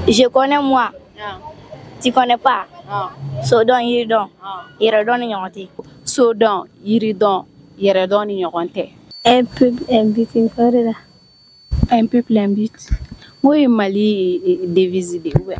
Je connais moi. Tu connais pas. Sodɔn yiridɔn yɛrɛdɔn ni ɲɔgɔn tɛ. Sodɔn yiridɔn yɛrɛdɔn ni ɲɔgɔn tɛ. Un peuple, un but, kɔrɔ la. Un peuple, un but. N'o ye Mali devise de ye ou bien?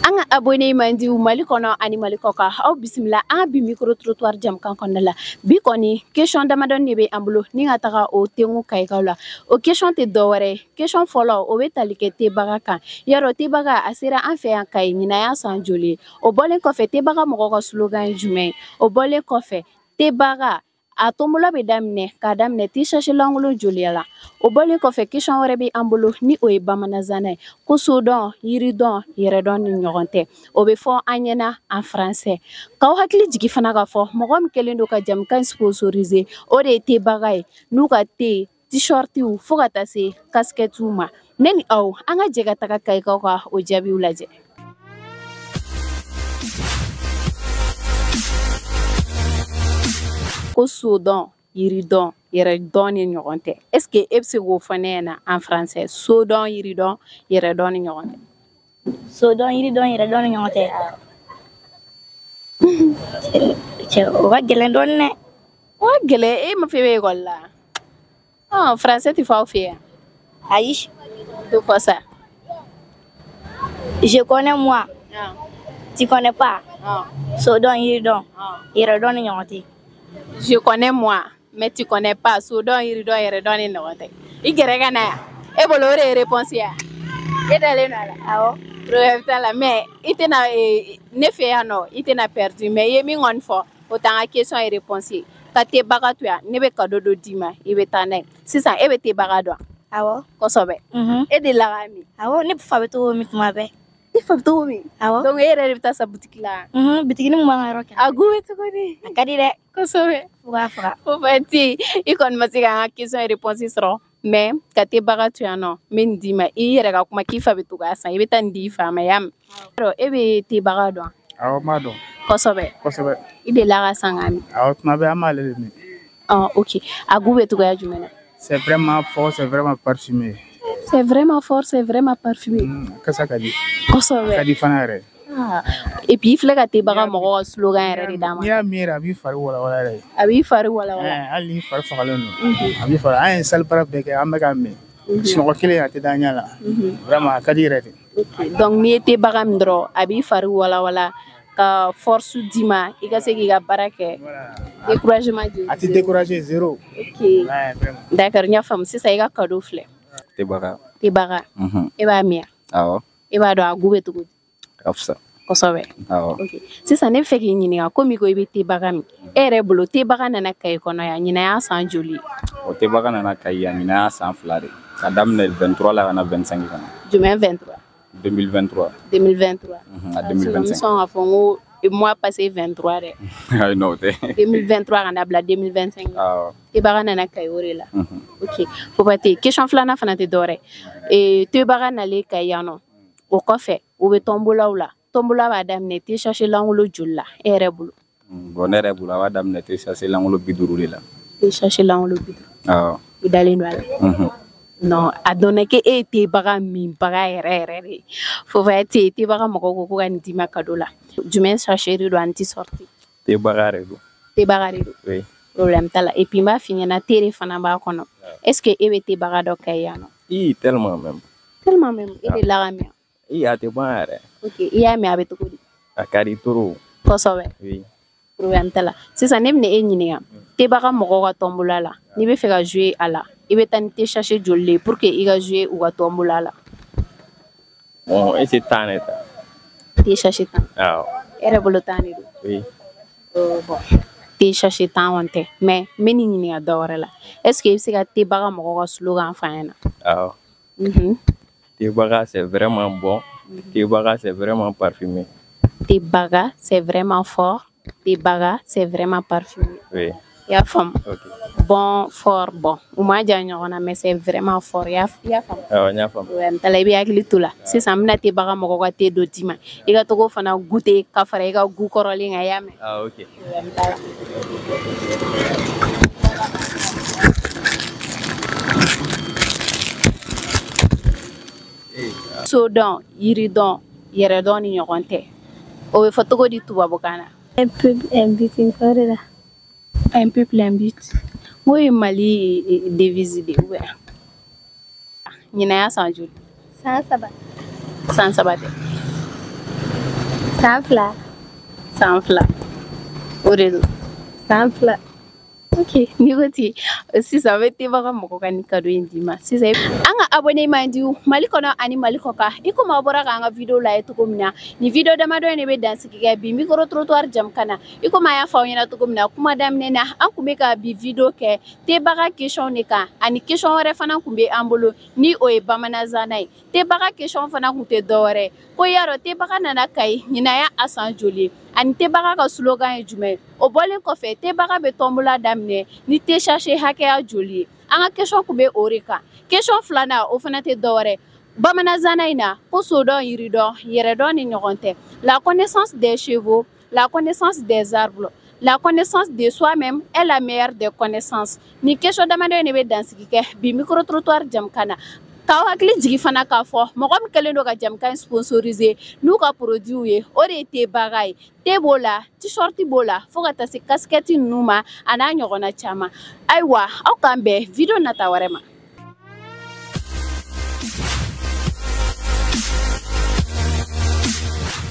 An ka abonné man di Mali kɔnɔ ani Mali kɔ kan, aw bisimila an ka bi micro trottoir jamukan kɔnɔna la. Bi kɔni question damadɔni de bɛ an bolo ni ka taga o tengu Kayikaw la. O question tɛ dɔwɛrɛ ye. Question fɔlɔ o bɛ tali kɛ tebaga kan. Yarɔ tebaga a sera an fɛ yan Kayi ɲinan y'a san joli ye? O bɔlen kɔfɛ tebaga mɔgɔw ka slogan ye jumɛn ye? O bɔlen kɔfɛ tebaga a tombola bɛ daminɛ k'a daminɛ te sachet lankolon joli la. O bɔlen kɔfɛ question wɛrɛ bɛ an bolo ni o ye bamananzana ye ko sodɔn yiridɔn yɛrɛdɔn ni ɲɔgɔn tɛ. O bɛ fɔ an ɲɛna en français. K'aw hakili jigin fana k'a fɔ mɔgɔ min kɛlen don ka jamukan sponsoriser o de ye tebaga ye n'u ka te t-shirtiw fo ka taa se casquettew ma. Ne ni aw an ka jɛ ka taga Kayikaw ka o jaabiw lajɛ. Ko sodɔn yiridɔn yɛrɛdɔn ni ɲɔgɔn tɛ. Est ce que e bɛ se k'o fɔ ne ɲɛna en français? Sodɔn yiridɔn yɛrɛdɔn ni ɲɔgɔn tɛ. Sodɔn yiridɔn yɛrɛdɔn ni ɲɔgɔn tɛ. Cɛ o ka gɛlɛn dɔɔni dɛ. O ka gɛlɛn, e ma fɔ e bɛ ekɔli la? Français tɛ fɔ aw fɛ yan? Ayi. To fɔ sa. Je connais moi. Tu connais pas. Sodɔn yiridɔn yɛrɛdɔn ni ɲɔgɔn tɛ. Je connais moi, mais tu connais pas. Sodɔn yiridɔn yɛrɛdɔn ni ɲɔgɔn tɛ. I gɛrɛ ka na yan. E bolo o de ye réponse ye wa? E dalen don a la? Awɔ. Problème t'a la, mais i tɛna ne fɛ yan nɔ i tɛna perdu, mais i ye min kɔni fɔ o t'an ka question ye réponse ye. Ka tebaga to yan, ne bɛ cadeau dɔ d'i ma, i bɛ taa n'a ye. Sisan e bɛ tebaga dɔn? Awɔ. Kosɛbɛ. E delila k'a min? Awɔ, ne fa bɛ to k'o min tuma bɛɛ. I fa bɛ to k'o min? Awɔ. Donc e yɛrɛ de bɛ taa san boutique la? Bitigi min b'an ka yɔrɔ kɛrɛfɛ. A goût bɛ cogo di? A ka di dɛ. Kosɛbɛ. Fo k'a faga. Fo Fati, i kɔni ma se k'an ka question réponse sɔrɔ, mais ka tebaga to yan nɔ, n bɛ nin d'i ma. I yɛrɛ ka kuma k'i fa bɛ to k'a san, i bɛ taa nin di i fa ma, i y'a mɛn? E bɛ tebaga dɔn? Awɔ, n b'a dɔn. Kosɛbɛ. Kosɛbɛ. I delila ka san k'a min? Awɔ, tuma bɛɛ an b'ale de min. Ok. A goût bɛ cogoya jumɛn na? C'est vraiment fort, c'est vraiment parfumé. C'est vraiment fort, c'est vraiment parfumé. Kasa ka di. Kosɛbɛ. Ka di fana yɛrɛ. Et puis i filɛ ka tebaga mɔgɔw ka slogan yɛrɛ de d'a ma. N'i y'a min yɛrɛ a b'i fari walawala yɛrɛ. A b'i fari walawala. Hali n'i fari fagalen don. A b'i fari. An ye salibara bɛɛ kɛ an bɛ k'a min. Sunɔgɔ kelen a tɛ da ɲɛ la. Vraiment a ka di yɛrɛ de. Ok, donc n'i ye tebaga min dɔrɔn a b'i fari walawala ka force d'i ma i ka se k'i ka baara kɛ. Découragement di. A tɛ décourager zéro. Ok. D'accord, n y'a faamu. Sisan i ka cadeau filɛ. Tebaga. Tebaga. E b'a min? Awɔ. E b'a dɔn a goût bɛ cogo di? A ka fisa. Kosɛbɛ. Awɔ. Ok. Sisan ne bɛ fɛ k'i ɲininka komi ko i bɛ tebaga min. E yɛrɛ bolo tebaga nana Kayi kɔnɔ yan ɲinan y'a san joli ye? O tebaga nana Kayi yan ɲinan y'a san 2 de. Ka daminɛ 23 la ka na 25 kɔnɔ. Jumɛn 23? 2023. 2023. A 2025. N sɔn k'a fɔ n ko mois passé 23 dɛ. Ayi non o tɛ. 2023 ka na bila 2025. Awɔ. Tebaga nana Kayi o de la. Ok. Fopate, question filanan fana tɛ dɔwɛrɛ ye. Tebaga nalen Kayi yan nɔ, o kɔfɛ u bɛ tɔnbolaw la. Tɔnbola b'a daminɛ te sachet lankolon joli la e yɛrɛ bolo? Bon ne yɛrɛ bolo a b'a daminɛ te sachet lankolon 50 de la. Te sachet lankolon 50. Awɔ. I dalen don a la? Non, a dɔnna k'e ye tebaga minbaga yɛrɛ yɛrɛ de ye. Fofate, tebaga mɔgɔw ko ka nin d'i ma cadeau la. Jumɛn sachet de don ani ti sorti? Tebaga de don. Tebaga de don. Oui. Problème t'a la. Et puis n b'a f'i ɲɛna te de fana b'a kɔnɔ. Est ce que e bɛ tebaga dɔn Kayi yan nɔ? I tellement même. Tellement même. E delila ka min? I a tɛ ban yɛrɛ. Ok, i y'a min a bɛ cogo di? A ka di trop. Kosɛbɛ. Oui. Problème t'a la. Sisan ne bɛna e ɲininka. Tebaga mɔgɔw ka tɔnbola la, n'i bɛ fɛ ka jouer a la, i bɛ taa ni te sachet joli de ye pour que i ka jouer u ka tɔnbola la? Bon, e tɛ 10 de ta. Te sachet 10. Awɔ. E yɛrɛ bolo 10 de don? Oui. Bon, te sachet 10 kɔni tɛ, mais n bɛ nin ɲininka dɔ wɛrɛ la. Est ce que i bɛ se ka tebaga mɔgɔw ka slogan fɔ an ɲɛna? Awɔ. Tebaga c'est vraiment bon. Tebaga c'est vraiment parfumé. Tebaga c'est vraiment fort. Tebaga c'est vraiment parfumé. Oui. I y'a faamu? Ok. Bon, fort, bon. U ma jan ɲɔgɔn na, mais c'est vraiment fort. I y'a faamu? Awɔ, n y'a faamu. Problème t'a la, i bɛ hakili to la. Sisan n bɛna tebaga mɔgɔw ka te dɔ d'i ma. I ka to k'o fana goûter ka fara i ka goût kɔrɔlen kan, i y'a mɛn? Ah, ok. Problème t'a la. So dɔn, yiri dɔn, yɛrɛ dɔn ni ɲɔgɔn tɛ, o bɛ fɔ cogo di tubabukan na? Un peuple, un but, une forêt là. Un peuple, un but. N k'o ye Mali devise de ye ou bien? Ɲinan y'a san joli? 3 san. San 3 tɛ. San 2. San 2, o de don. San 2. Ok, n'i ko ten, sisan n bɛ Tebaga mɔgɔ ka nin cadeau in d'i ma sisan. An ka abonné man di Mali kɔnɔ ani Mali kɔ kan, i komi aw bɔra k'an ka vidéo lajɛ cogo min na, nin vidéo damadɔ in de bɛ dansigi kɛ bi micro trottoir jamukan na. I komi an y'a fɔ aw ɲɛna cogo min na kuma daminɛ na, an kun bɛ ka bi vidéo kɛ Tebaga question de kan, ani question wɛrɛ fana kun bɛ an bolo ni o ye bamananzana ye. Tebaga question fana kun tɛ dɔwɛrɛ ye ko yarɔ Tebaga nana Kayi ɲinan y'a a san joli ye, ani Tebaga ka slogan ye jumɛn ye. O bɔlen kɔfɛ, Tebaga bɛ tɔnbɔla daminɛ ni thé sachet hakɛya joli ye? An ka question kun bɛ o de kan. Question filanan, o fana tɛ dɔwɛrɛ bamananzana in na ko sodɔn, yiridɔn, yɛrɛdɔn ni ɲɔgɔn tɛ. La connaissance des chevaux, la connaissance des arbres, la connaissance de soi-même est la meilleure des connaissances. Nin question damadɔ in de bɛ dansigi kɛ bi micro trottoir jamukan na. K'aw hakili jigi fana k'a fɔ mɔgɔ min kɛlen don ka jamukan in sponsoriser n'u ka produit ye, o de ye Tebaga ye. Te b'o la, t-shirt b'o la, fo ka taa se casquette ninnu ma, a n'a ɲɔgɔnna caman. Ayiwa, aw k'an bɛn vidéo nata wɛrɛ ma.